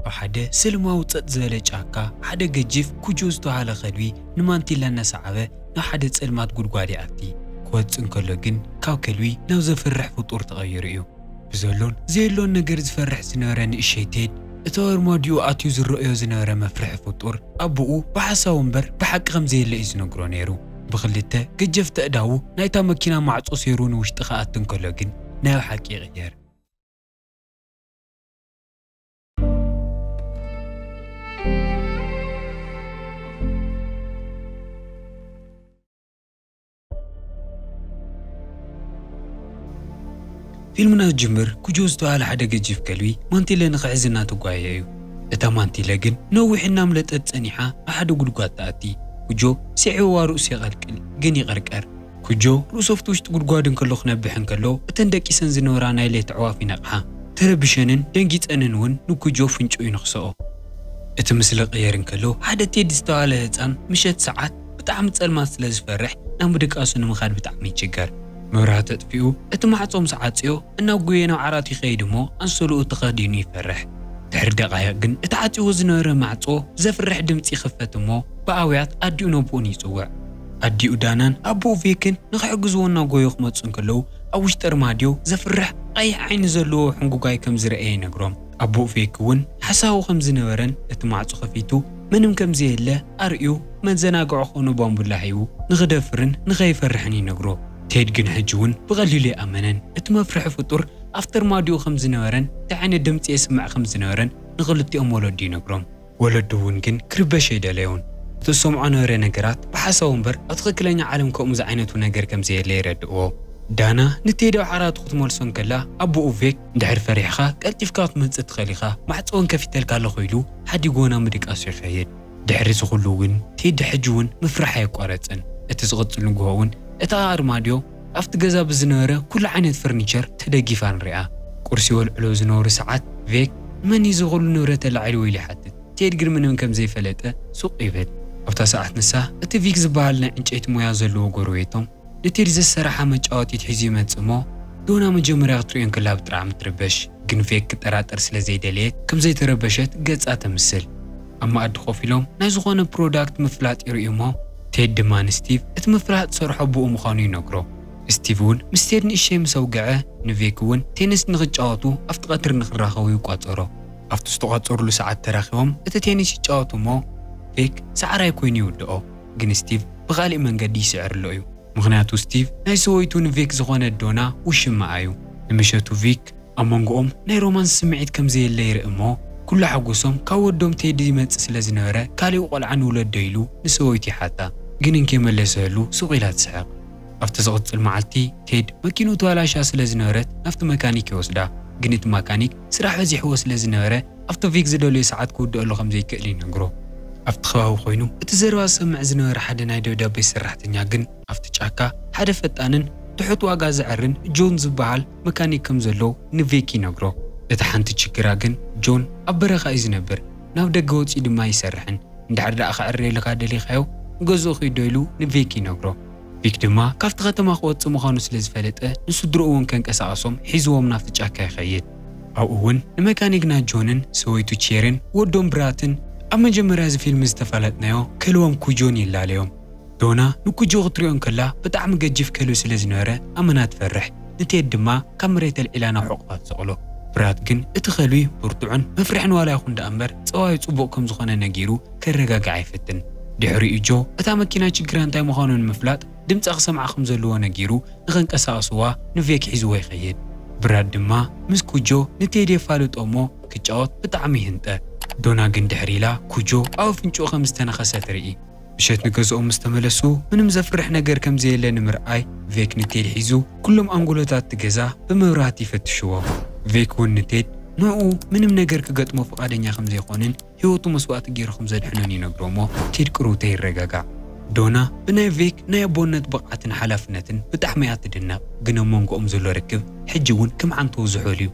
ኣብ ሓደ ሰላማዊ ጸጥ ዝበለ ጫካ፣ ሓደ ገጂፍ ኩጆ ዝተባህለ ከልቢ ንማንቲለ እናሰዓበ ናብ ሓደ ጸልማት ጉድጓድ ይኣቲ። ክወጽእ እንከሎ ግን፣ ካብ ከልቢ ናብ ዘፍርሕ ፍጡር ተቐይሩ እዩ። ብዘሎን ዘየሎን ነገር ዝፈርሕ ዝነበረ ንእሸይ ቴድ፣ እቲ ኣርማድዮኡ ኣትዩ ዝረኣዮ ዝነበረ መፍርሒ ፍጡር፣ ኣቦኡ ብሓሳቡ እምበር ብሓቂ ከም ዘየለ እዩ ዝነግሮ ነይሩ። ብኽልተ ገጀፍቲ ኣእዳዉ ናይታ መኪና ማዕጾ ሰይሩ ንውሽጢ ክኣቱ እንከሎ ግን፣ ናይ ብሓቂ ይቕየር። ፊልምና ዝጅምር ኩጆ ዝተባህለ ሓደ ገጂፍ ከልቢ ማንቲለ ንኽሕዝ እናተጓየየ እዩ። እታ ማንቲለ ግን ነዊሕ እናምለጠት ጸኒሓ ኣብ ሓደ ጉድጓድ ትኣቲ። ኩጆ ስዒብዋ ርእሱ የቐልቅል፣ ግን ይቕርቀር። ኩጆ ርእሱ ኣብቲ ውሽጢ ጉድጓድ እንከሎ ክነብሕ እንከሎ፣ እተን ደቂሰን ዝነበራ ናይ ለይቲ ኣዕዋፍ ይነቕሓ። ተረቢሸንን ደንጊጸንን እውን ንኩጆ ፍንጭኡ ይንኽስኦ። እቲ ምስሊ ክቕየር እንከሎ፣ ሓደ ቴድ ዝተባህለ ህጻን ምሸት ሰዓት ብጣዕሚ ጸልማት ስለ ዝፈርሕ ናብ ምድቃሱ ንምኻድ ብጣዕሚ ይችገር። መብራህቲ ኣጥፊኡ እቲ ማዕጾ ምስ ዓጽዮ እናጎየ ናብ ዓራት ይኸይድ እሞ ኣንሶልኡ ተኸዲኑ ይፈርሕ። ድሕሪ ደቓይቕ ግን እቲ ዓጽይዎ ዝነበረ ማዕጾ ዘፍርሕ ድምጺ ይኽፈት እሞ ብኣውያት ኣዲኡ ነቦኡን ይጽውዕ። ኣዲኡ ዳናን ኣቦኡ ቬክን ንኽሕግዝዎ እናጎዩ ክመጹ እንከለዉ ኣብ ውሽጢ ኣርማድዮ ዘፍርሕ ቀይሕ ዓይኒ ዘለዎ ሕንጉጋይ ከም ዝረኣየ ይነግሮም። ኣቦኡ ቬክ እውን ሓሳዊ ከም ዝነበረን እቲ ማዕጾ ከፊቱ ምንም ከም ዘየለ ኣርእዩ መዘናግዒ ክኾኖ ባምቡላ ሂቡ ንኽደፍርን ንኸይፈርሕን ይነግሮ። ቴድ ግን ሕጂ እውን ብቐሊሉ ኣይኣመነን። እቲ መፍርሒ ፍጡር ኣብቲ ኣርማድዮ ከም ዝነበረን እንታይ ዓይነት ድምጺ የስምዕ ከም ዝነበረን ንኽልቲኦም ወለዱ ይነግሮም። ወለዱ እውን ግን ክርበሽ ኣይደለዩን። እቲ ዝሰምዖ ነበረ ነገራት ብሓሳቡ እምበር ኣብ ትኽክለኛ ዓለም ከምኡ ዝዓይነቱ ነገር ከም ዘየለ የረድእዎ። ዳና ንቴዲ ኣብ ዓራቱ ክትመልሶ እንከላ ኣቦኡ ቬክ፣ "እንድሕር ፈሪሕኻ ቀልጢፍካ ክትመጽእ ትኽእል ኢኻ፣ ማዕጾ እውን ከፊተልካ ኣለኹ" ኢሉ ሓዲግዎ ናብ ምድቃሱ ይኸይድ። ድሕሪ እዚ ኩሉ እውን ቴዲ ሕጂ እውን ምፍራሕ ኣየቋረጸን። እቲ ዝቕጽል ንግሆ እውን እታ ኣርማድዮ ኣብቲ ገዛ ብዝነበረ ኩሉ ዓይነት ፈርኒቸር ተደጊፋ ንሪኣ። ቁርሲ ይበልዕሉ ዝነበሩ ሰዓት ቬክ፣ "መን እዩ እዚ ኩሉ ንብረት ኣላዒልዎ?" ኢሉ ይሓትት። ቴድ ግን ምንም ከም ዘይፈለጠ ሱቕ ይብል። ኣብታ ሰዓት ንሳ እቲ ቪክ ዝበሃል ናይ ዕንጨይቲ ሞያ ዘለዎ ጎረቤቶም ንቴድ ዘሰራሓ መጫወቲት ሒዙ ይመጽእ እሞ፣ ዶና መጀመርያ ክትርእዮ እንከላ ብጥርዓም ትርበሽ። ግን ቬክ ክጠራጠር ስለ ዘይደለየት ከም ዘይተረበሸት ገጻ ተምስል። ኣብ መኣዲ ኮፍ ኢሎም ናይ ዝኾነ ፕሮዳክት ምፍላጥ ይርእዩ እሞ፣ ቴድ ድማ ንስቲቭ እቲ ምፍላጥ ዝሰርሖ ብኡ ምዃኑ ይነግሮ። ስቲቭ እውን ምስ ቴድ ንእሸይ ምስ ኣውግዐ፣ ንቬክ እውን ቴኒስ ንኽጫወቱ ኣብቲ ቀትሪ ንኽራኸቡ ይቋጸሮ። ኣብቲ ዝተቋጸሩሉ ሰዓት ተራኺቦም እቲ ቴኒስ ይጫወቱ እሞ፣ ቬክ ሰዓራይ ኮይኑ ይውድኦ። ግን ስቲቭ ብኻሊእ መንገዲ ይስዕርሎ እዩ። ምኽንያቱ ስቲቭ ናይ ሰበይቱ ንቬክ ዝኾነት ዶና ውሽማኣ እዩ። ንምሸቱ ቪክ ኣብ መንጎኦም ናይ ሮማንስ ስምዒት ከም ዘየለ ይርኢ እሞ፣ ኩሉ ሓጎሶም ካብ ወዶም ቴዲ ይመጽእ ስለ ዝነበረ፣ ካሊእ ቆልዓ ንውለዶ ኢሉ ንሰበይቱ ይሓታ። ግን እንከይመለሰሉ ሱቕ ኢላ ትስሕቕ። ኣብቲ ዝቕጽል መዓልቲ ቴድ መኪንኡ ተባላሽያ ስለ ዝነበረት ናብቲ መካኒክ ይወስዳ። ግን እቲ መካኒክ ስራሕ በዚሕዎ ስለ ዝነበረ ኣብቲ ቪክ ዝደልዮ ሰዓት ክውድኣሉ ከም ዘይክእል ይነግሮ። ኣብቲ ከባቢ ኮይኑ እቲ ዘረባ ዝሰምዕ ዝነበረ ሓደ ናይ ደብዳቤ ሰራሕተኛ ግን ኣብቲ ጫካ ሓደ ፈጣንን ትሑት ዋጋ ዘዕርን ጆን ዝበሃል መካኒክ ከም ዘሎ ንቬክ ይነግሮ። እቲ ሓንቲ ችግራ ግን ጆን ኣብ በረኻ እዩ ዝነብር፣ ናብ ደገ ወጺኡ ድማ ኣይሰርሕን። እንድሕር ደኣ ከዕርየልካ ደሊኻዮ ንገዝኡ ኺድ ዶ ኢሉ ንቬክ ይነግሮ። ቪክ ድማ ካብቲ ከተማ ክወጽእ ምዃኑ ስለ ዝፈለጠ ንስድርኡ እውን ከንቀሳቐሶም ሒዝዎም ናብቲ ጫካ ይኸይድ። ኣብኡ እውን ንመካኒክ ናይ ጆንን ሰበይቱ ቼርን ወዶም ብራትን ኣብ መጀመርያ እዚ ፊልም ዝተፋለጥናዮ ከልቦም ኩጆን ይላለዮም። ዶና ንኩጆ ክትሪኦ እንከላ ብጣዕሚ ገጂፍ ከልቢ ስለ ዝነበረ ኣመና ትፈርሕ። ንቴድ ድማ ካብ መሬት ኣልዒላ ናብ ሕቑፋ ትሰቕሎ። ብራት ግን እቲ ከልቢ ብርቱዕን መፍርሕን ዋላ ይኹን ደኣ እምበር ጸባዩ ጽቡቕ ከም ዝኾነ ነጊሩ ከረጋግዓ ይፍትን። ድሕሪኡ ጆ እታ መኪና ችግራ እንታይ ምዃኑ ንምፍላጥ ድምጻ ክሰምዓ ከም ዘለዎ ነጊሩ ንኸንቀሳቕስዋ ንቬክ ሒዝዎ ይኸይድ። ብራድ ድማ ምስ ኩጆ ንቴዲ የፋልጦ እሞ ክጫወት ብጣዕሚ ይህንጠ። ዶና ግን ድሕር ኢላ ኩጆ ኣብ ኣፍንጭኡ ከም ዝተነኸሰ ትርኢ። ምሸት ንገዝኦም ምስ ተመለሱ ምንም ዘፍርሕ ነገር ከም ዘየለ ንምርኣይ ቬክ ንቴድ ሒዙ ኩሎም ኣንጎሎታት እቲ ገዛ ብመብራህቲ ይፈትሽዎ። ቬክ እውን ንቴድ ንዕኡ ምንም ነገር ክገጥሞ ፍቓደኛ ከም ዘይኮንን ህይወቱ መስዋእቲ ገይሩ ከም ዘድሕኖን ይነግሮ እሞ ቴድ ቅርውተ ይረጋጋዕ። ዶና ብናይ ቬክ ናይ ኣቦነት ብቕዓትን ሓላፍነትን ብጣዕሚ እያ ትድነቕ፣ ግን ኣብ መንጎኦም ዘሎ ርክብ ሕጂ እውን ከም ዓንተቦ ዝሑል እዩ።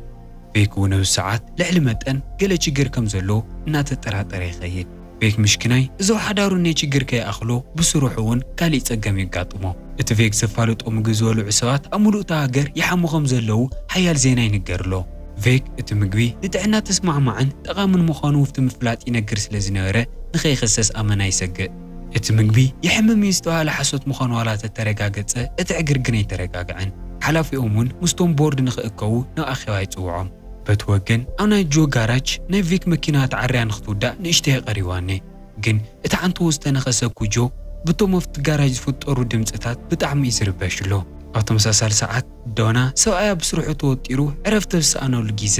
ቬክ እውን ኣብዚ ሰዓት ልዕሊ መጠን ገለ ችግር ከም ዘሎ እናተጠራጠረ ይኸይድ። ቬክ ምሽክናይ እዞ ሓዳሩ እኔ ችግር ከይኣኽሎ ብስርሑ እውን ካሊእ ጸገም የጋጥሞ። እቲ ቬክ ዘፋልጦ ምግቢ ዝበልዑ ሰባት ኣብ ሙሉእ እታ ሃገር ይሓሙ ከም ዘለዉ ሓያል ዜና ይንገር ኣሎ። ቬክ እቲ ምግቢ ንጥዕና ተስማዕማዕን ጠቓምን ምዃኑ ኣብቲ ምፍላጥ ይነግር ስለ ዝነበረ፣ ንኸይኽሰስ ኣመና ይሰግእ። እቲ ምግቢ የሕምም እዩ ዝተባህለ ሓሶት ምዃኑ ዋላ ተተረጋገጸ፣ እቲ ዕግርግር ኣይተረጋግዐን። ሓላፊኦም እውን ምስቶም ቦርድ ንኽእከቡ ናብ ኣኼባ ይጽውዖም። በቲ ወገን ኣብ ናይ ጆ ጋራጅ ናይ ቬክ መኪና ተዓርያ ንኽትውዳእ ንእሽተይ ቀሪባኒ። ግን እቲ ዓንተቦ ዝተነኸሰ ኩጆ ብቶም ኣብቲ ጋራጅ ዝፍጠሩ ድምፅታት ብጣዕሚ እዩ ዝርበሽ ኣሎ። ኣብ ተመሳሳሊ ሰዓት ዶና ሰብኣያ ብስርሑ ተወጢሩ ዕረፍቲ ኣብ ዝሰኣነሉ ግዜ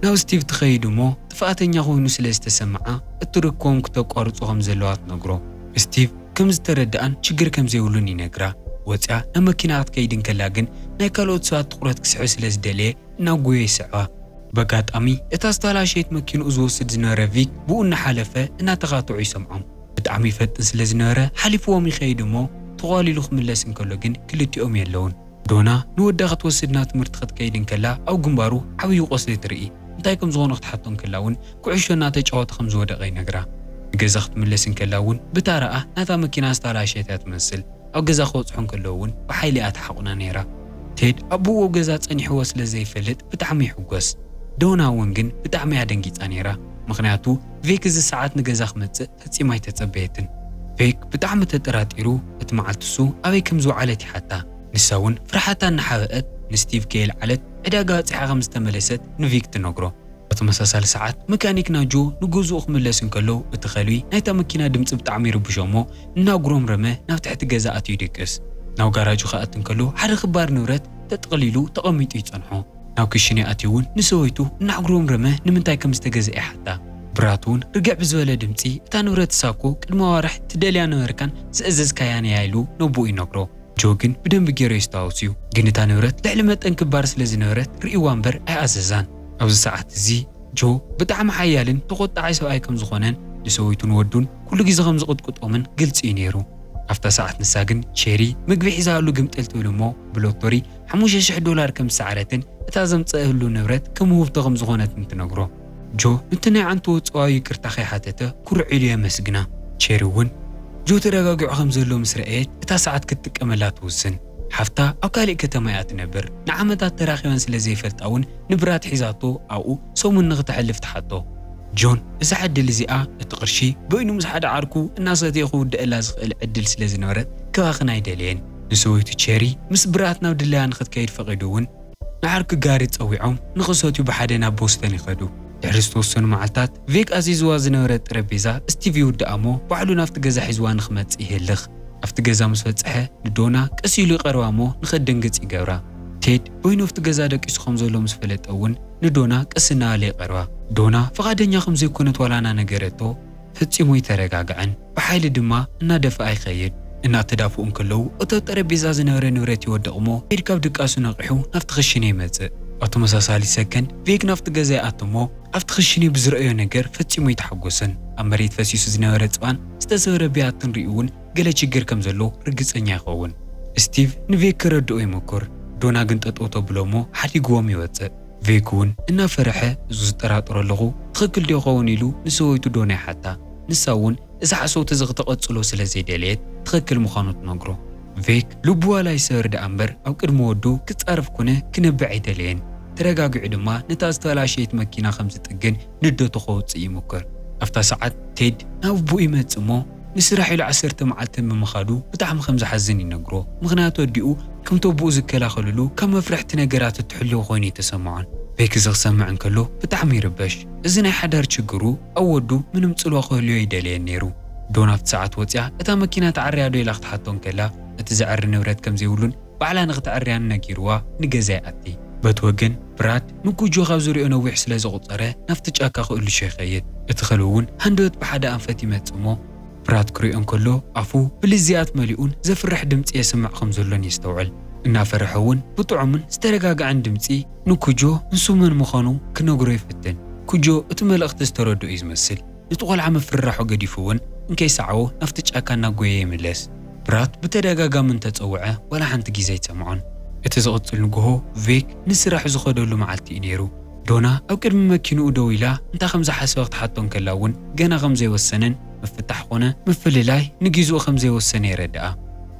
ናብ ስቲቭ ትኸይድ እሞ ጥፍኣተኛ ኮይኑ ስለ ዝተሰምዓ እትርከቦም ክተቋርፁ ከም ዘለዋ ትነግሮ። ስቲቭ ከም ዝተረድኣን ችግር ከም ዘይብሉን ይነግራ። ወፂኣ ናብ መኪና ክትከይድ እንከላ ግን ናይ ካልኦት ሰባት ትኹረት ክስሕብ ስለ ዝደለየ እናጎየ ይስዕባ። በጋጣሚ እታ ዝተበላሸየት መኪንኡ ዝወስድ ዝነበረ ቪክ ብኡ እናሓለፈ እናተኻትዑ ይሰምዖም። ብጣዕሚ ይፈጥን ስለ ዝነበረ ሓሊፍዎም ይኸይድ እሞ ተቋሊሉ ክምለስ እንከሎ ግን ክልቲኦም የለውን። ዶና ንወዳ ክትወስድ ናብ ትምህርቲ ክትከይድ እንከላ ኣብ ግንባሩ ዓብዪ ቆስሊ ትርኢ። እንታይ ከም ዝኾነ ክትሓቶ እንከላ እውን ኩዕሾ እናተጫወተ ከም ዝወደቐ ይነግራ። ንገዛ ክትምለስ እንከላ እውን ብታራኣ ናታ መኪና ዝተበላሸየት እያ ትመስል። ኣብ ገዛ ክበጽሑ እንከለዉ እውን ብሓይሊ እያ ትሓቑና ነይራ። ቴድ ኣቦኡ ኣብ ገዛ ጸኒሕዎ ስለ ዘይፈልጥ ብጣዕሚ ይሕጎስ። ዶና እውን ግን ብጣዕሚ እያ ደንጊጻ ነይራ፣ ምኽንያቱ ቬክ እዚ ሰዓት ንገዛ ክመጽእ ፈጺማ ኣይተጸበየትን። ቬክ ብጣዕሚ ተጠራጢሩ እቲ መዓልቲ እሱ ኣበይ ከም ዝወዓለት ይሓታ። ንሳ እውን ፍርሓታ እናሓበአት ንስቲቭ ከየልዓለት ዕዳጋ ኣጽሓ ከም ዝተመለሰት ንቪክ ትነግሮ። ኣብ ተመሳሳሊ ሰዓት መካኒክ ናጆ ንገዝኡ ክምለስ እንከሎ እቲ ከልቢ ናይታ መኪና ድምፂ ብጣዕሚ ይርብሾ እሞ እናጉረምረመ ናብ ትሕቲ ገዛ ኣትዩ ይድቅስ። ናብ ጋራጁ ክኣት እንከሎ ሓደ ክባር ንብረት ተጠቕሊሉ ተቐሚጡ ይጸንሖ። ናብ ክሽነ ኣትዩ እውን ንሰበይቱ እናጉረምረመ ንምንታይ ከም ዝተገዘአ ይሓታ። ብራት እውን ርግዕ ብዝበለ ድምፂ እታ ንብረት እሳኮ ቅድሚ ኣዋርሕ ትደልያ ነበርካን ዝእዘዝካያን እያ ኢሉ ነቦኡ ይነግሮ። ጆ ግን ብደንቢ ገይሩ የስታውስ እዩ። ግን እታ ንብረት ልዕሊ መጠን ክባር ስለ ዝነበረት ርእይዋ እምበር ኣይኣዘዛን። ኣብዚ ሰዓት እዚ ጆ ብጣዕሚ ሓያልን ተቖጣዓይ ሰብኣይ ከም ዝኾነን ንሰበይቱን ወዱን ኩሉ ግዜ ከም ዝቕጥቅጦምን ግልጺ እዩ ነይሩ። ኣብታ ሰዓት ንሳ ግን ቼሪ ምግቢ ሒዛሉ ግምጥል ትብል እሞ ብሎቶሪ ሓሙሽተ ሽሕ ዶላር ከም ዝሰዓረትን እታ ዘምጸእሉ ንብረት ከም ውህብቶ ከም ዝኾነትን ትነግሮ። ጆ ነቲ ናይ ዓንቶ ወጽዋዊ ይቅርታ ከይሓተተ ኩርዕ ኢሉ የመስግና። ቼሪ እውን ጆ ተረጋጊዑ ከም ዘሎ ምስ ረኣየት እታ ሰዓት ክትጥቀመላ ትውስን። ሓፍታ ኣብ ካሊእ ከተማ እያ ትነብር። ንዓመታት ተራኺበን ስለ ዘይፈልጣ እውን ንብራት ሒዛቶ ኣብኡ ሰሙን ንኽተሕልፍ ትሓቶ። ጆን እዛ ዕድል እዚኣ እቲ ቅርሺ በይኑ ምስ ሓደ ዓርኩ እናሰተየ ክውድአላ ዝኽእል ዕድል ስለ ዝነበረት ክባኽን ኣይደለየን። ንሰበይቱ ቼሪ ምስ ብራት ናብ ድላያ ንኽትከይድ ፈቒዱ እውን ንዓርኪ ጋሪ ጸዊዖም ንኽሰትዩ ብሓደ ናብ ቦስተን ይኸዱ። ድሕሪ ዝተወሰኑ መዓልታት ቬክ ኣዚዝዋ ዝነበረ ጠረጴዛ ስቲቭ ይውድኣ እሞ ባዕሉ ናብቲ ገዛ ሒዝዋ ንኽመጽእ ይህልኽ። ኣብቲ ገዛ ምስ በጽሐ ንዶና ቀስ ኢሉ ይቐርባ እሞ ንኸትድንግጽ ይገብራ። ቴድ በይኑ ኣብቲ ገዛ ደቂሱ ከም ዘሎ ምስ ፈለጠ እውን ንዶና ቀስ እናበለ ይቐርባ። ዶና ፍቓደኛ ከም ዘይኮነት ዋላ እናነገረቶ ፈጺሙ ኣይተረጋግዐን። ብሓይሊ ድማ እናደፍኣ ይኸይድ። እናተዳፍኡ እንከለዉ እቲ ኣብ ጠረጴዛ ዝነበረ ንብረት ይወድቕ እሞ ቴድ ካብ ድቃሱ ነቒሑ ናብቲ ክሽነ ይመጽእ። ኣብ ተመሳሳሊ ሰከንድ ቬክ ናብቲ ገዛ ይኣቱ እሞ ኣብቲ ክሽነ ብዝረኣዮ ነገር ፈጺሙ ኣይተሓጎሰን። ኣብ መሬት ፈሲሱ ዝነበረ ጽባን ዝተሰብረ ብያትን ሪኡ እውን ገለ ችግር ከም ዘሎ ርግጸኛ ይኸውን። ስቲቭ ንቬክ ከረድኦ ይምኩር። ዶና ግን ጠጠው ተብሎ እሞ ሓዲግዎም ይወጽእ። ቬክ እውን እናፈርሐ እዚ ዝጠራጠሮ ኣለኹ ትኽክል ዶ ይኸውን ኢሉ ንሰበይቱ ዶና ይሓታ። ንሳ እውን እዚ ሓሶት እዚ ክተቐጽሎ ስለ ዘይደለየት ትኽክል ምዃኑ ትነግሮ። ቬክ ልቡ ዋላ ይሰበር ደኣ እምበር ኣብ ቅድሚ ወዱ ክጻረፍ ኮነ ክነብዕ ኣይደለየን። ተረጋጊዑ ድማ ነታ ዝተበላሸየት መኪና ከም ዝጥግን ንደቱ ከውጽእ ይምክር። ኣብታ ሰዓት ቴድ ናብ ኣቦኡ ይመጽእ እሞ ንስራሕ ኢሉ ዓሰርተ መዓልቲ ብምኻዱ ብጣዕሚ ከም ዝሓዝን ይነግሮ። ምኽንያቱ ኣዲኡ ከምቲ ኣቦኡ ዝከላኸልሉ ካብ መፍርሕቲ ነገራት እትሕልዎ ኮይኑ ይተሰምዖን። ቬክ እዚ ክሰምዕ እንከሎ ብጣዕሚ ይርበሽ። እዚ ናይ ሓዳር ችግሩ ኣብ ወዱ ምንም ጽልዋ ክህልዮ ኣይደለየን ነይሩ። ዶና ኣብቲ ሰዓት ወጺኣ እታ መኪና ተዓርያ ዶ ኢላ ክትሓቶ እንከላ እቲ ዘዕሪ ንብረት ከም ዘይብሉን ባዕላ ንኽተዕርያን ነጊርዋ ንገዛ ይኣቲ። በቲ ወገን ብራድ ንኩጆ ካብ ዝሪኦ ነዊሕ ስለ ዘቑጸረ ናብቲ ጫካ ክእልሾ ይኸይድ። እቲ ከልቢ እውን ሃንደበት ብሓደ ኣንፈት ይመጽእ እሞ ብራድ ክሪኦ እንከሎ ኣፉ ብልዝያት መሊኡን ዘፍርሕ ድምጺ የስምዕ ከም ዘሎን የስተውዕል። እናፈርሐ እውን ብጥዑምን ዝተረጋግዐን ድምጺ ንኩጆ ንሱ መን ምዃኑ ክነግሮ ይፍትን። ኩጆ እቲ መልእኽቲ ዝተረድኦ እዩ ዝመስል። ነቲ ቆልዓ ምፍርራሑ ገዲፉ እውን እንከይሰዓቦ ናብቲ ጫካ እናጎየ ይምለስ። ብራት ብተደጋጋሚ እንተጸውዐ ዋላ ሓንቲ ግዜ ኣይሰምዖን። እቲ ዝቕጽል ንግሆ ቬክ ንስራሕ ዝኸደሉ መዓልቲ እዩ ነይሩ። ዶና ኣብ ቅድሚ መኪንኡ ደው ኢላ እንታይ ከም ዝሓሰበ ክትሓቶ እንከላ እውን ገና ከም ዘይወሰነን ምፍታሕ ኮነ ምፍልላይ ንግዜኡ ከም ዘይወሰነ የረድኣ።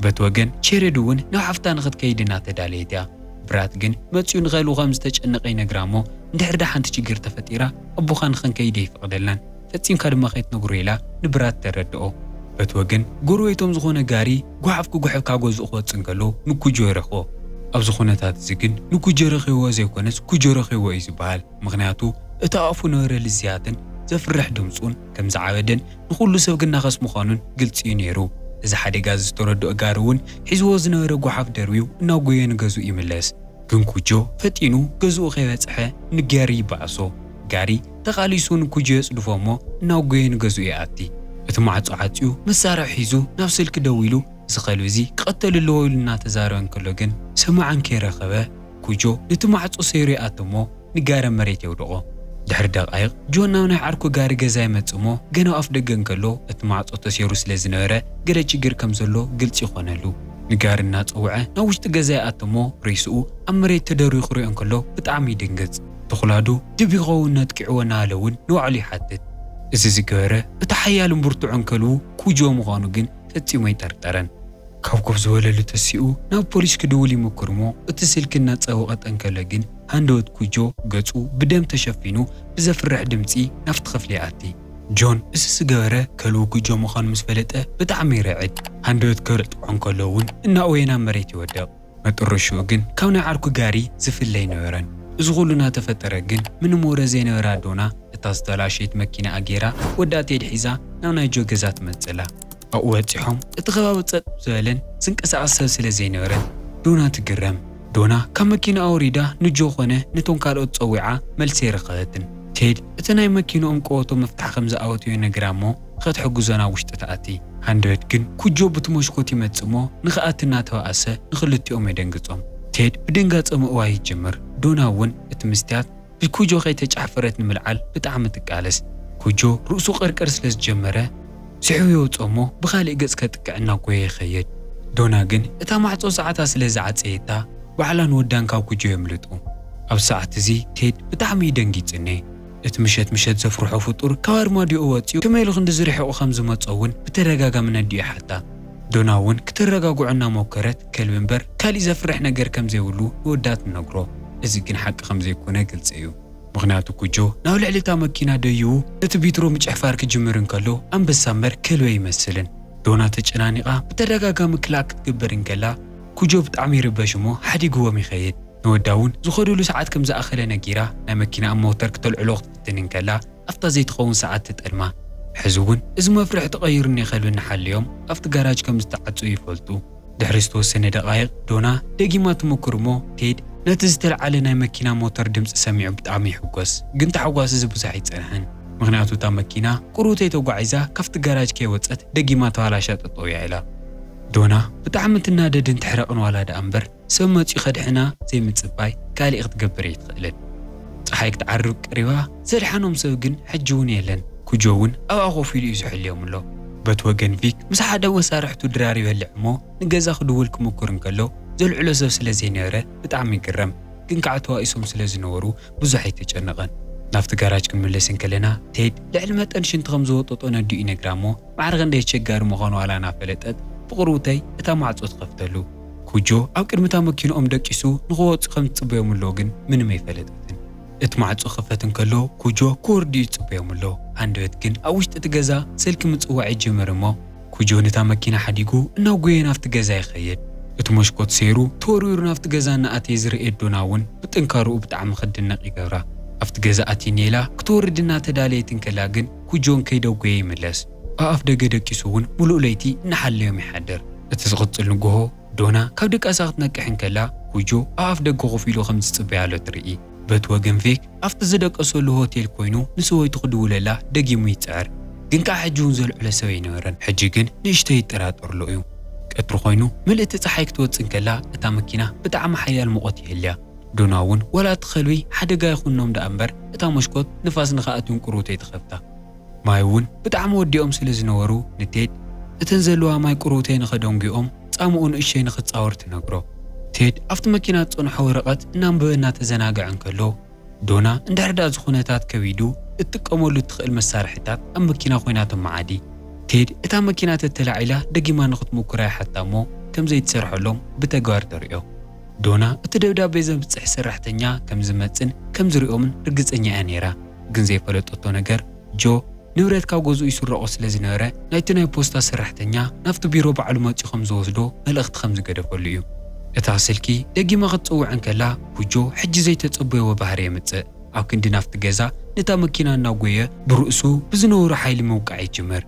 በቲ ወገን ቼሬድ እውን ናብ ሓፍታ ንኽትከይድ እናተዳለየት እያ። ብራት ግን መጺኡ ንኸልቡ ከም ዝተጨነቐ ይነግራ እሞ፣ እንድሕር ዳ ሓንቲ ችግር ተፈጢራ፣ ኣቦኻ ንኸንከይድ ኣይፈቕደልናን፣ ፈጺምካ ድማ ከይትነግሮ ኢላ ንብራት ተረድኦ። በቲ ወገን ጎረቤቶም ዝኾነ ጋሪ ጓሓፍ ክጉሕፍ ካብ ገዝኡ ክወጽእ እንከሎ ንኩጆ ይረኽቦ። ኣብዚ ኩነታት እዚ ግን ንኩጆ ረኺብዎ ዘይኮነስ ኩጆ ረኺብዎ እዩ ዝበሃል። ምኽንያቱ እቲ ኣፉ ነበረ ልዝያትን ዘፍርሕ ድምፁን ከም ዝዓበደን ንኹሉ ሰብ ክናኸስ ምዃኑን ግልፂ እዩ ነይሩ። እዚ ሓደጋ እዚ ዝተረድኦ ጋሪ እውን ሒዝዎ ዝነበረ ጓሓፍ ደርብዩ እናጎየ ንገዝኡ ይምለስ። ግን ኩጆ ፈጢኑ ገዝኡ ከይበፅሐ ንጋሪ ይበኣሶ። ጋሪ ተቓሊሱ ንኩጆ የፅድፎ እሞ እናጎየ ንገዝኡ ይኣቲ። እቲ ማዕፆ ዓፅዩ መሳርሒ ሒዙ ናብ ስልኪ ደዊሉ እዚ ከልቢ እዚ ክቐተል ኣለዎ ኢሉ እናተዛረበ እንከሎ ግን ሰማዕን ከይረኸበ ኩጆ ነቲ ማዕጾ ሰይሩ ይኣቲ እሞ ንጋሪ ኣብ መሬት የውድቖ። ድሕሪ ደቓይቕ ጆን ናብ ናይ ዓርኩ ጋሪ ገዛ ይመጽእ እሞ ገና ኣብ ኣፍ ደገ እንከሎ እቲ ማዕጾ ተሰይሩ ስለ ዝነበረ ገለ ችግር ከም ዘሎ ግልጺ ይኾነሉ። ንጋሪ እናጸውዐ ናብ ውሽጢ ገዛ ይኣቲ እሞ ሬስኡ ኣብ መሬት ተደርብዩ ክሪኦ እንከሎ ብጣዕሚ ይድንግጽ። ተኹላዶ ድብ ይኸውን ነጥቂዕዎ እናበለ እውን ንባዕሉ ይሓትት። እዚ ዝገበረ እቲ ሓያልን ብርቱዕን ከልቡ ኩጆ ምዃኑ ግን ፈጺሙ ኣይጠርጠረን። ካብ ኮፍ ዝበለሉ ተሲኡ ናብ ፖሊስ ክድውል ይምክር እሞ እቲ ስልኪ እናጸወቐጠ እንከሎ ግን ሃንደበት ኩጆ ገጹ ብደም ተሸፊኑ ብዘፍርሕ ድምጺ ናብቲ ክፍሊ ይኣቲ። ጆን እዚ ዝገበረ ከልቡ ኩጆ ምዃኑ ምስ ፈለጠ ብጣዕሚ ይርዕድ። ሃንደበት ከርጥዖ እንከሎ እውን እናእወየ ናብ መሬት ይወድቕ። መጠረሽኡ ግን ካብ ናይ ዓርኩ ጋሪ ዝፍለ ኣይነበረን። እዚ ኩሉ እናተፈጠረ ግን ምንም ወረ ዘይነበራ ዶና እታ ዝተበላሸየት መኪናኣ ገይራ ወዳ ቴድ ሒዛ ናብ ናይ ጆ ገዛ ትመጽእ ኣላ። ኣብኡ በጺሖም እቲ ከባቢ ጸጥ ዝበለን ዝንቀሳቐስ ሰብ ስለ ዘይነበረ ዶና ትግረም። ዶና ካብ መኪናኣ ወሪዳ ንጆ ኾነ ነቶም ካልኦት ጸዊዓ መልሲ ኣይረኸበትን። ቴድ እቲ ናይ መኪንኦም ቀበቶ መፍትሒ ከም ዝኣወትዮ ነግራ እሞ ኸትሕግዞ ናብ ውሽጢ ትኣቲ። ሃንደበት ግን ኩጆ ብቲ መስኮት ይመጽእ እሞ ንኽኣቲ እናተባእሰ ንኽልቲኦም የደንግጾም። ቴድ ብድንጋጸ ምእዋይ ይጅምር። ዶና እውን እቲ ምስትያት ብኩጆ ከይተጫፈረት ንምልዓል ብጣዕሚ ትቃለስ። ኩጆ ርእሱ ቀርቀር ስለ ዝጀመረ ስሕቡ የውጽኦ እሞ ብኻሊእ ገጽ ከጥቅዕ እናጎየ ይኸይድ። ዶና ግን እታ ማዕጾ ሰዓታ ስለ ዝዓጸየታ ባዕላን ወዳን ካብ ኩጆ የምልጡ። ኣብ ሰዓት እዚ ቴድ ብጣዕሚ እዩ ደንጊጽ እኔ። እቲ ምሸት ምሸት ዘፍርሖ ፍጡር ካብ ኣርማድዮኡ ወጺኡ ከመይ ኢሉ ክንድዚ ርሒቑ ከም ዝመጾ እውን ብተደጋጋሚ ነዲኡ ይሓታ። ዶና እውን ክተረጋግዖ እናሞከረት ከልቢ እምበር ካሊእ ዘፍርሕ ነገር ከም ዘይብሉ ንወዳ ትነግሮ። እዚ ግን ሓቂ ከም ዘይኮነ ግልጺ እዩ። ምኽንያቱ ኩጆ ናብ ልዕሊ እታ መኪና ደይቡ ነቲ ቢትሮ ምጭሕፋር ክጅምር እንከሎ ኣንበሳ እምበር ከልቢ ኣይመስልን። ዶና ተጨናኒቓ ብተደጋጋሚ ክላእ ክትገብር እንከላ ኩጆ ብጣዕሚ ይርበሽ እሞ ሓዲግዎም ይኸይድ። ንወዳ እውን ዝኸዱሉ ሰዓት ከም ዝኣኸለ ነጊራ ናይ መኪና ኣብ ሞተር ክተልዕሎ ክትፍትን እንከላ ኣብታ ዘይትኸውን ሰዓት ትጠልማ። ሕዚ እውን እዚ መፍርሒ ተቐይሩ እኒኦ ከልቢ እናሓለዮም ኣብቲ ጋራጅ ከም ዝተዓጽዩ ይፈልጡ። ድሕሪ ዝተወሰነ ደቓይቕ ዶና ደጊማ ትምክር እሞ ቴድ ነቲ ዝተልዓለ ናይ መኪና ሞተር ድምፂ ሰሚዑ ብጣዕሚ ይሕጎስ። ግን ታሕጓስ እዚ ብዙሕ ኣይጸንሐን። ምኽንያቱ እታ መኪና ቁሩተይ ተጓዒዛ ካብቲ ጋራጅ ከይወጸት ደጊማ ተባላሻ ጠጠው እያ ኢላ። ዶና ብጣዕሚ ትናደድን ትሕረቕን ዋላ ደኣ እምበር ሰብ መጺኡ ከድሕና ዘይምጽባይ ካሊእ ክትገብር ኣይትኽእልን። ጸሓይ ክትዓርብ ቀሪባ ዘድሓኖም ሰብ ግን ሕጂ እውን የለን። ኩጆ እውን ኣብኣ ኮፍ ኢሉ እዩ ዝሕልዮም ኣሎ። በቲ ወገን ቪክ ምስ ሓደ መሳርሕቱ ድራር ይበልዕ እሞ ንገዛ ክድውል ክምኩር እንከሎ ዘልዕሎ ሰብ ስለ ዘይነበረ ብጣዕሚ ይግረም። ግን ከዓ ተዋኢሶም ስለ ዝነበሩ ብዙሕ ኣይተጨነቐን። ናብቲ ጋራጅ ክንምለስ እንከለና ቴድ ልዕሊ መጠን ሽንቲ ከም ዝወጠጦ ነዲኡ ይነግራ እሞ ማዕረ ክንደይ ኣሸጋሪ ምዃኑ ዋላ እናፈለጠት ብቕርውተይ እታ ማዕጾ ትኸፍተሉ። ኩጆ ኣብ ቅድሚ እታ መኪንኦም ደቂሱ ንኽወጹ ከም ዝጽበዮም ኣሎ ግን ምንም ኣይፈለጠትን። እቲ ማዕጾ ክኸፈት እንከሎ ኩጆ ክወርድ እዩ ዝጽበዮም ኣሎ። ሃንደበት ግን ኣብ ውሽጢ እቲ ገዛ ስልኪ ምጽዋዕ ይጅምር እሞ ኩጆ ነታ መኪና ሓዲጉ እናጎየ ናብቲ ገዛ ይኸይድ። እቲ መስኮት ሰይሩ ተወርዊሩ ናብቲ ገዛ እናኣተየ ዝርእየት ዶና እውን ብጥንካርኡ ብጣዕሚ ክትድነቕ ይገብራ። ኣብቲ ገዛ ኣትየኒ ኢላ ክትወርድ እናተዳለየት እንከላ ግን ኩጆን ከይደጎየ ይምለስ። ኣብ ኣፍ ደገ ደቂሱ እውን ሙሉእ ለይቲ እናሓለዮም ይሓድር። እቲ ዝቕጽል ንግሆ ዶና ካብ ድቃሳ ክትነቅሕ እንከላ ኩጆ ኣብ ኣፍ ደገ ኮፍ ኢሉ ከም ዝጽበያ ኣሎ ትርኢ። በቲ ወገን ቬክ ኣብቲ ዝደቀሰሉ ሆቴል ኮይኑ ንሰበይቱ ክድውለላ ደጊሙ ይጽዕር። ግን ከዓ ሕጂ እውን ዘልዕሎ ሰብ ኣይነበረን። ሕጂ ግን ንእሽቶ ይጠራጠርሎ እዩ። ቀትሪ ኮይኑ ምልእቲ ጸሓይ ክትወጽእ እንከላ እታ መኪና ብጣዕሚ ሓያል ሙቐት ይህልያ። ዶና እውን ዋላ እቲ ከልቢ ሓደጋ ይኹኖም ደኣ እምበር እታ መስኮት ንፋስ ንኽኣትውን ቁሩተይ ትኸፍታ። ማይ እውን ብጣዕሚ ወዲኦም ስለ ዝነበሩ ንቴድ እተን ዘለዋ ማይ ቁሩተይ ንኸደንጉኦም ጻምኡ ንእሸይ ንኽጻወር ትነግሮ። ቴድ ኣብቲ መኪና ዝጸንሖ ወረቐት እናንበበ እናተዘናግዐ እንከሎ ዶና እንድሕር ደኣ እዚ ኩነታት ከቢዱ እትጥቀመሉ እትኽእል መሳርሒታት ኣብ መኪና ኮይና ተመዓዲ። ቴድ እታ መኪና ተተላዒላ ደጊማ ንኽትምኩራ ይሓታ እሞ ከም ዘይትሰርሐሎም ብተግባር ተርእዮ። ዶና እቲ ደብዳቤ ዘብጽሕ ሰራሕተኛ ከም ዝመጽን ከም ዝሪኦምን ርግጸኛ እያ ነይራ። ግን ዘይፈለጠቶ ነገር፣ ጆ ንብረት ካብ ገዝኡ ይስረቖ ስለ ዝነበረ፣ ናይቲ ናይ ፖስታ ሰራሕተኛ ናብቲ ቢሮ ባዕሉ መጺኡ ከም ዝወስዶ መልእኽቲ ከም ዝገደፈሉ እዩ። እታ ስልኪ ደጊማ ክትጽውዕ እንከላ፣ ኩጆ ሕጂ ዘይተጸበይዎ ባህሪ የምጽእ። ኣብ ክንዲ ናብቲ ገዛ ነታ መኪና እናጎየ፣ ብርእሱ ብዝነበሮ ሓይሊ ምውቃዕ ይጅምር።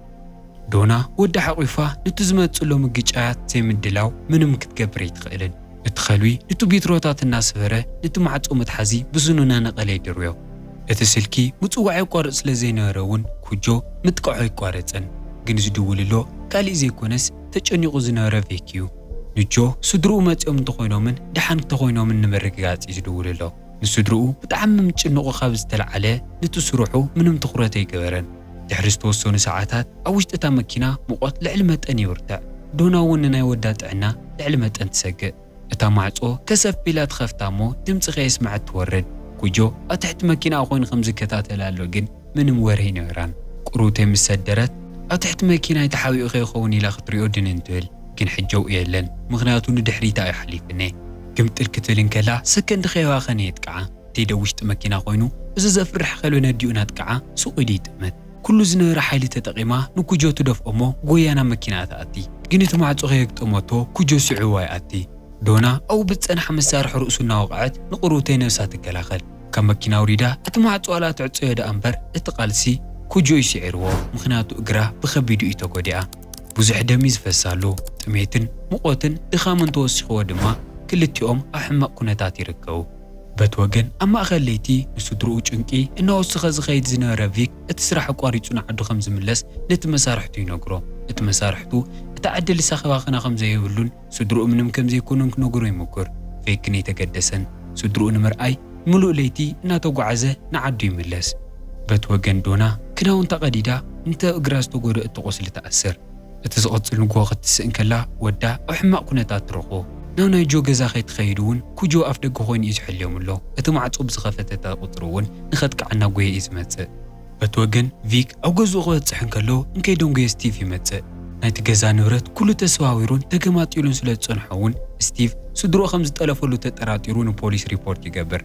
ዶና ወዳ ሓቂፋ፣ ነቲ ዝመጽእ ሎሚ ግጫያት ዘይምድላው ምንም ክትገብር ኣይትኽእልን። እቲ ከልቢ ነቲ ቢትሮታት እናስበረ፣ ነቲ ማዕጾ መትሓዚ ብስኑ እናነቐለ ይድርብዮ። እቲ ስልኪ ምጽዋዕ የቋርጽ ስለ ዘይነበረ እውን፣ ኩጆ ምጥቃዑ ኣይቋረጸን። ግን ዝድውልሎ ካልእ ዘይኮነስ፣ ተጨኒቑ ዝነበረ ቬክ እዩ። ንጆ ስድርኡ መጺኦም እንተኾይኖምን ደሓን እንተኾይኖምን ንምርግጋጽ እዩ ዝድውልሎ። ንስድርኡ ብጣዕሚ ምጭንቑ ካብ ዝተለዓለ፣ ነቲ ስርሑ ምንም ትኹረት ኣይገበረን። ድሕሪ ዝተወሰኑ ሰዓታት፣ ኣብ ውሽጢ እታ መኪና ሙቐት ልዕሊ መጠን ይብርትዕ። ዶና እውን ንናይ ወዳ ጥዕና ልዕሊ መጠን ትሰግእ። እታ ማዕጾ ከሰፍ ኢላ ትኸፍታ እሞ፣ ድምጺ ከየስመዐት ትወርድ። ኩጆ ኣብ ትሕቲ መኪና ኮይኑ ከም ዝከታተላ ኣሎ፣ ግን ምንም ወረ ኣይነበራን። ቁሩብተይ ምስ ሰደረት፣ ኣብ ትሕቲ መኪናይ ተሓቢኡ ከይኸውን ኢላ ክትሪኦ ድንን ትብል። ግን ሕጂ ኣብኡ የለን፣ ምኽንያቱ ንድሕሪታ እዩ ሓሊፍኒ። ግምጥል ክትብል እንከላ፣ ሰከንድ ከይባኸነ የጥቅዓ። ቴዲ ኣብ ውሽጢ መኪና ኮይኑ፣ እዚ ዘፍርሕ ከልቢ ነዲኡ እናጥቅዓ፣ ሱቕ ኢሉ ይጥምት። ኩሉ ዝነበረ ሓይሊ ተጠቒማ ንኩጆ ትደፍኦ እሞ፣ ጎያ ናብ መኪና ትኣቲ። ግን እቲ ማዕጾ ከየግጠመቶ፣ ኩጆ ስዒቡ ይኣቲ። ዶና ኣብኡ ብዝጸንሓ መሳርሒ ርእሱ እናወቕዐት ንቕሩብተይ ነብሳ ትከላኸል። ካብ መኪና ኣውሪዳ እቲ ማዕጾ ዋላ ትዕጸዮ ደኣ እምበር፣ እቲ ቃልሲ ኩጆ እዩ ስዒርዎ፣ ምኽንያቱ እግራ ብኸቢዱ እዩ ተጎዲኣ። ብዙሕ ደም እዩ ዝፈስ ኣሎ። ጥሜትን ሙቐትን ድኻምን ተወሲኽዎ ድማ፣ ክልቲኦም ኣብ ሕማቕ ኩነታት ይርከቡ። በቲ ወገን ኣብ ማእከል ለይቲ ንስድርኡ ጭንቂ እናወሰኸ ዝኸይድ ዝነበረ ቪክ፣ እቲ ስራሕ ኣቋሪጹ ንዓዱ ከም ዝምለስ ነቲ መሳርሕቱ ይነግሮ። እቲ መሳርሕቱ እታ ዕድል ዝሳኸባኸና ከም ዘይብሉን ስድርኡ ምንም ከም ዘይኮኑን ክነግሮ ይምኩር። ቪክ ግን ኣይተገደሰን። ስድርኡ ንምርኣይ ምሉእ ለይቲ እናተጓዓዘ ንዓዱ ይምለስ። በቲ ወገን ዶና ክዳውንታ ቀዲዳ፣ እንተ እግራ ዝተጎድኦ እቲ ቁስሊ ትኣስር። እቲ ዝቐጽል ንግሆ ክትስእ እንከላ፣ ወዳ ኣብ ሕማቕ ኩነታት ትረኽቦ። ናብ ናይ ጆ ገዛ ከይትኸይድ እውን ኩጆ ኣፍ ደገ ኮይኑ እዩ ዝሕልዮም ኣሎ። እቲ ማዕጾ ብዝኸፈተታ ቁጽሪ እውን ንኸጥቅዓ እናጎየ እዩ ዝመጽእ። በቲ ወገን ቪክ ኣብ ገዝኡ ክበጽሕ እንከሎ፣ እንከይደንጎየ ስቲቭ ይመጽእ። ናይቲ ገዛ ንብረት ኩሉ ተሰባቢሩን ተገማጢሉን ስለ ዝጸንሖ እውን፣ ስቲቭ ስድርኡ ከም ዝጠለፈሉ ተጠራጢሩ ንፖሊስ ሪፖርት ይገብር።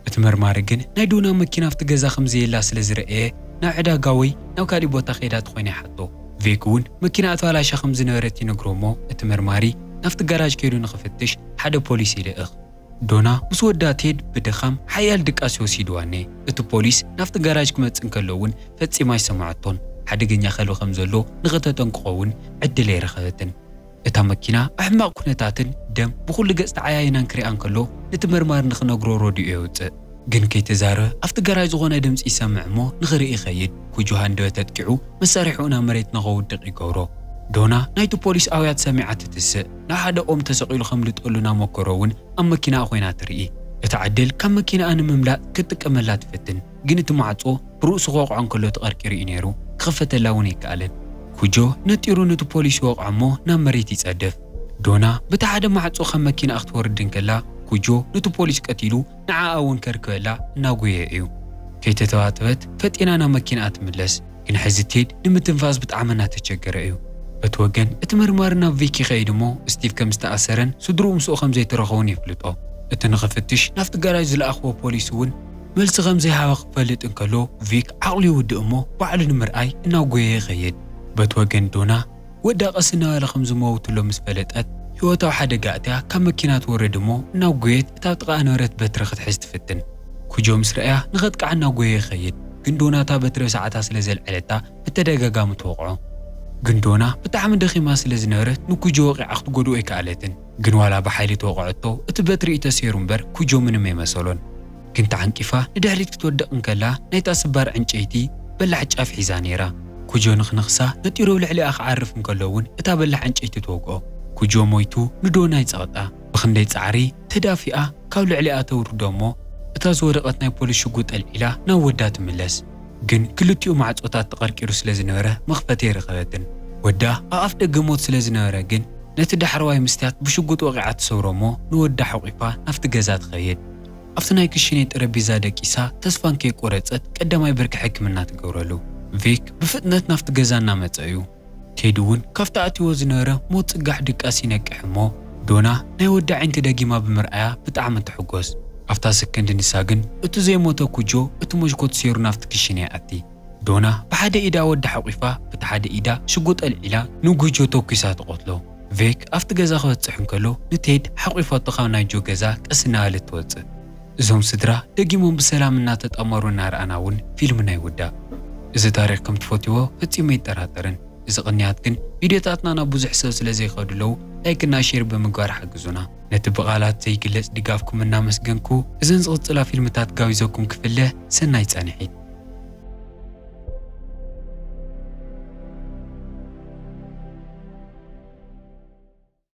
እቲ መርማሪ ግን ናይ ዶና መኪና ኣብቲ ገዛ ከም ዘየላ ስለ ዝረኣየ፣ ናብ ዕዳጋ ወይ ናብ ካሊእ ቦታ ከይዳ ተኾይና ይሓቶ። ቬክ እውን መኪና ተባላሻ ከም ዝነበረት ይነግሮ እሞ፣ እቲ መርማሪ ናብቲ ጋራጅ ከይዱ ንኽፍትሽ ሓደ ፖሊስ ይልእኽ። ዶና ምስ ወዳ ቴድ ብድኻም ሓያል ድቃስ ወሲድዋ እኔ። እቲ ፖሊስ ናብቲ ጋራጅ ክመጽእ እንከሎ እውን ፈጺማ ኣይሰማዐቶን። ሓደገኛ ከልቢ ከም ዘሎ ንኸተጠንቅቖ እውን ዕድል ኣይረኸበትን። እታ መኪና ኣብ ሕማቕ ኩነታትን ደም ብኹሉ ገጽ ተዓያይናን ክሪኣ እንከሎ፣ ነቲ መርማሪ ንኽነግሮ ረድኡ የውጽእ። ግን ከይተዛረበ ኣብቲ ጋራጅ ዝኾነ ድምጺ ይሰምዕ እሞ ንኽርኢ ይኸይድ። ኩጆ ሃንደበት ኣጥቂዑ መሳርሒኡ ናብ መሬት ንኸውድቕ ይገብሮ። ዶና ናይቲ ፖሊስ ኣውያት ሰሚዓ ትትስእ። ናብ ሓደ ኦም ተሰቒሉ ከምልጠሉ እናመከሮ እውን ኣብ መኪናኣ ኮይና ትርኢ። እታ ዕድል ካብ መኪናኣ ንምምላጥ ክትጥቀመላ ትፍትን፣ ግን እቲ ማዕጾ ብርእሱ ክወቕዖ እንከሎ ተቐርቂሩ እዩ ነይሩ። ክኸፈተላ እውን ኣይከኣለን። ኩጆ ነጢሩ ነቲ ፖሊስ ይወቕዖ እሞ ናብ መሬት ይጸድፍ። ዶና በቲ ሓደ ማዕጾ ካብ መኪናኣ ክትወርድ እንከላ፣ ኩጆ ነቲ ፖሊስ ቀቲሉ ንዓኣ እውን ከርክበላ እናጎየ እዩ። ከይተተባተበት ፈጢና ናብ መኪናኣ ትምለስ። ግን ሕዚ ቴድ ንምትንፋስ ብጣዕሚ እናተቸገረ እዩ። በቲ ወገን እቲ መርማሪ ናብ ቪክ ይኸይድ እሞ፣ ስቲቭ ከም ዝተኣሰረን ስድርኡ ምስኡ ከም ዘይተረኸቡን የፍልጦ። እቲ ንኽፍትሽ ናብቲ ጋራጅ ዝለኣኽዎ ፖሊስ እውን መልሲ ከም ዘይሃበ ክፈልጥ እንከሎ፣ ቪክ ዓቕሉ ይውድእ እሞ ባዕሉ ንምርኣይ እናጎየ ይኸይድ። በቲ ወገን ዶና ወዳ ቀስ እናበለ ከም ዝመውትሎ ምስ ፈለጠት፣ ህይወታዊ ሓደጋ ኣእትያ ካብ መኪና ትወርድ እሞ፣ እናጎየት እታ ኣብ ጥቓኣ ነበረት በትሪ ክትሕዝ ትፍትን። ኩጆ ምስ ረኣያ ንኸጥቅዓ እናጎየ ይኸይድ። ግን ዶና እታ በትሪ ብሰዓታ ስለ ዘልዐለታ ብተደጋጋሚ ትወቕዖ። ግን ዶና ብጣዕሚ ደኺማ ስለ ዝነበረት ንኩጆ ወቒዓ ክትጎድኦ ኣይከኣለትን። ግን ዋላ ብሓይሊ ተወቕዐቶ፣ እቲ በትሪ እዩ ተሰይሩ እምበር ኩጆ ምንም ኣይመሰሎን። ግን ተዓንቂፋ ንድሕሪት ክትወድቕ እንከላ፣ ናይታ ስባር ዕንጨይቲ በላሕ ጫፍ ሒዛ ነይራ። ኩጆ ንኽነኽሳ ነጢሩ ኣብ ልዕሊኣ ክዓርፍ እንከሎ እውን እታ በላሕ ዕንጨይቲ ትወግኦ። ኩጆ ሞይቱ ንዶና ይጸቕጣ። ብኽንደይ ጻዕሪ ተዳፊኣ ካብ ልዕሊኣ ተውርዶ እሞ፣ እታ ዝወደቐት ናይ ፖሊስ ሽጉጥ ኣልዒላ ናብ ወዳ ትምለስ። ግን ክልቲኡ ማዕጾታት ተቐርቂሩ ስለ ዝነበረ መኽፈቲ ኣይረኸበትን። ወዳ ኣብ ኣፍ ደገ ሞት ስለ ዝነበረ ግን፣ ነቲ ዳሕረዋይ መስትያት ብሽጉጥ ወቒዓ ትሰብሮ እሞ፣ ንወዳ ሓቑፋ ናብቲ ገዛ ትኸይድ። ኣብቲ ናይ ክሽኔ ጠረጴዛ ደቂሳ፣ ተስፋ እንከይቆረጸት ቀዳማይ ብርኪ ሕክምና ትገብረሉ። ቪክ ብፍጥነት ናብቲ ገዛ እናመጸ እዩ። ቴዲ እውን ካብቲ ኣትይዎ ዝነበረ ሞት ጽጋሕ ድቃስ ይነቅሕ እሞ፣ ዶና ናይ ወዲ ኣዒንቲ ደጊማ ብምርኣያ ብጣዕሚ ትሕጎስ። ኣብታ ሰከንድ ንሳ ግን እቲ ዘይሞተ ኩጆ እቲ መሽኮት ሰይሩ ናብቲ ክሽነ ይኣቲ። ዶና ብሓደ ኢዳ ወዳ ሓቂፋ፣ በቲ ሓደ ኢዳ ሽጉጥ ኣልዒላ ንጉጆ ተኩሳ ትቐትሎ። ቬክ ኣብቲ ገዛ ክበጽሕ እንከሎ ንቴድ ሓቂፋቶ ካብ ናይ ጆ ገዛ ቀስ እናበለት ትወጽእ። እዞም ስድራ ደጊሞም ብሰላም እናተጣመሩ እናረኣና እውን ፊልምና ይውዳእ። እዚ ታሪኽ ከም ትፈትዎ ፈጺሙ ኣይጠራጠርን። እዚ ቅንያት ግን ቪድዮታትና ናብ ብዙሕ ሰብ ስለ ዘይኸዱ ኣለዉ ላይክና ሼር ብምግባር ሓግዙና። ነቲ ብቓላት ዘይግለጽ ድጋፍኩም እናመስገንኩ እዘን ዝቕጽላ ፊልምታት ጋቢዘኩም ክፍለ ሰናይ ጻንሒት።